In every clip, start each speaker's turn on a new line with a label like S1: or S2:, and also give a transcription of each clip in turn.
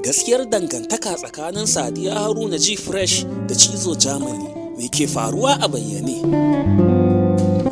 S1: Gaskiyar dangantaka tsakanin Sadiya Haruna G-Fresh da Cizo Germany, me ke faruwa a bayyane?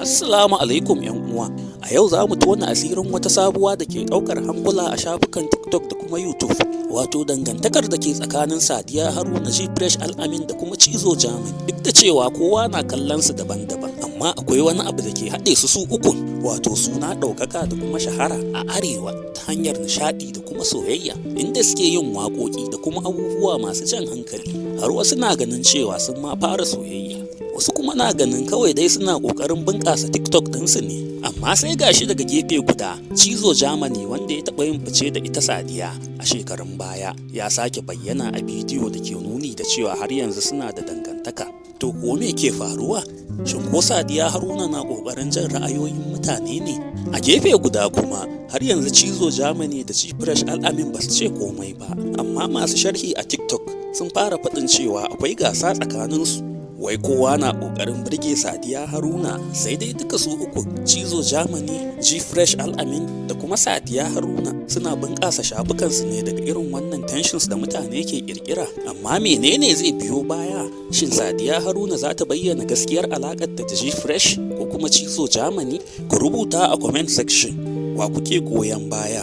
S1: Assalamu alaikum ‘yan uwa. A yau za mu tona asirin wata sabuwa da ke ɗaukar hankula a shafukan TikTok da kuma YouTube. Wato dangantakar da ke tsakanin Sadiya Haruna G-Fresh Al'amin da kuma Cizo Germany. Duk da cewa kowa na kallon su daban-daban, amma akwai wani abu da ke haɗe su su ukun, wato suna, ɗaukaka da kuma shahara a arewa ta hanyar nishaɗi da kuma soyayya, inda suke yin waƙoƙi da kuma abubuwa masu jan hankali. Har wasu na ganin cewa sun ma fara soyayya. Wasu kuma na ganin kawai dai suna ƙoƙarin bunƙasa TikTok ɗinsu ne. Amma sai gashi daga gefe guda, Cizo Germany, wanda ya taɓa yin fice da ita Sadiya a shekarun baya, ya sake bayyana a bidiyo da ke nuni da cewa har yanzu suna da dangantaka. To ko me ke faruwa? Shin ko Sadiya Haruna na ƙoƙarin jan ra'ayoyin mutane ne? A gefe guda kuma, har yanzu Cizo Germany da G-Fresh Al'amin ba su ce komai ba, amma masu sharhi a TikTok sun fara faɗin cewa akwai gasa tsakaninsu. Wai kowa na ƙoƙarin birge Sadiya Haruna. Sai dai duka su uku, Cizo Germany, G-Fresh Al'amin da kuma Sadiya Haruna, suna bunƙasa shafukansu ne daga irin wannan tensions da mutane ke ƙirƙira. Amma menene zai biyo baya? Shin Sadiya Haruna za ta bayyana gaskiyar alaƙar ta da G-Fresh ko kuma Cizo Germany? Ku rubuta a comment section, wa kuke goyon baya,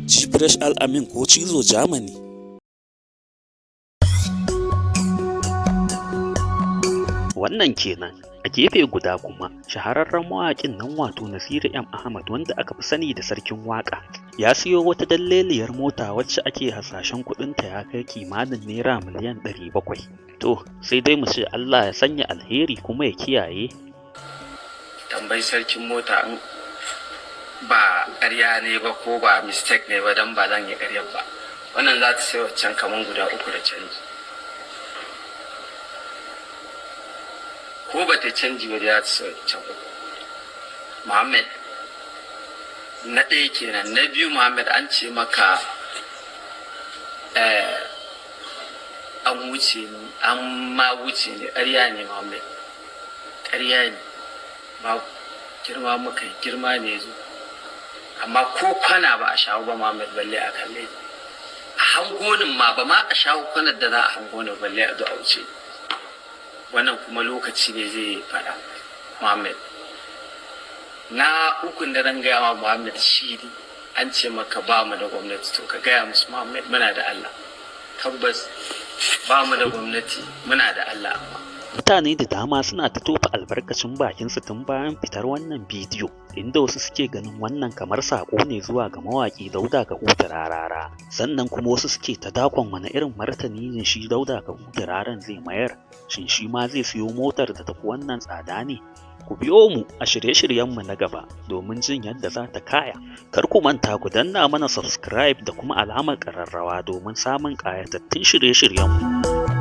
S1: G-Fresh Al'amin ko Cizo Germany?
S2: Wannan kenan. A gefe guda kuma, shahararren mawaƙin nan, wato Nasiru M Ahmad, wanda aka fi sani da Sarkin Waƙa, ya siyo wata dalleliyar mota wacce ake hasashen kuɗinta ya kai kimanin naira miliyan 700. To sai dai mu ce Allah ya sanya alheri kuma ya kiyaye.
S3: Tambayi sarkin mota in ba ƙarya ne ba ko ba mistake ne ba, don ba zan yi ƙaryar ba. Wannan za ta sai waccan kaman guda uku da canji. Ko ba ta canji ba, za ta sai waccan uku. Muhammad, na ɗaya kenan. Na biyu, Muhammad, an ce maka an wuce ni, an ma wuce ni. Ƙarya ne, Muhammad, ƙarya ne. Ba girma muka yi, girma ne zo, amma ko kwana ba a shawo ba, Muhammad, balle a kalle a hangonin ma ba ma a shawo kwanar da za a hangonin balle a zo a wuce. Wannan kuma lokaci ne zai faɗa, Muhammad. Na ukun da zan gaya ma, Muhammad, shi ne an ce maka ba mu da gwamnati. To ka gaya musu, Muhammad, muna da Allah. Tabbas ba mu da gwamnati, muna da Allah amma.
S2: Mutane da dama suna ta tofa albarkacin bakinsu tun bayan fitar wannan bidiyo, inda wasu suke ganin wannan kamar saƙo ne zuwa ga mawaƙi Dauda Kahutu Rarara. Sannan kuma wasu suke ta dakon wani irin martani ne shi Dauda Kahutu Rararan zai mayar. Shin shi ma zai siyo motar da tafi wannan tsada ne? Ku biyo mu a shirye-shiryenmu na gaba domin jin yadda za ta kaya. Kar ku manta ku danna mana subscribe da kuma alamar ƙararrawa domin samun ƙayatattun shirye-shiryenmu.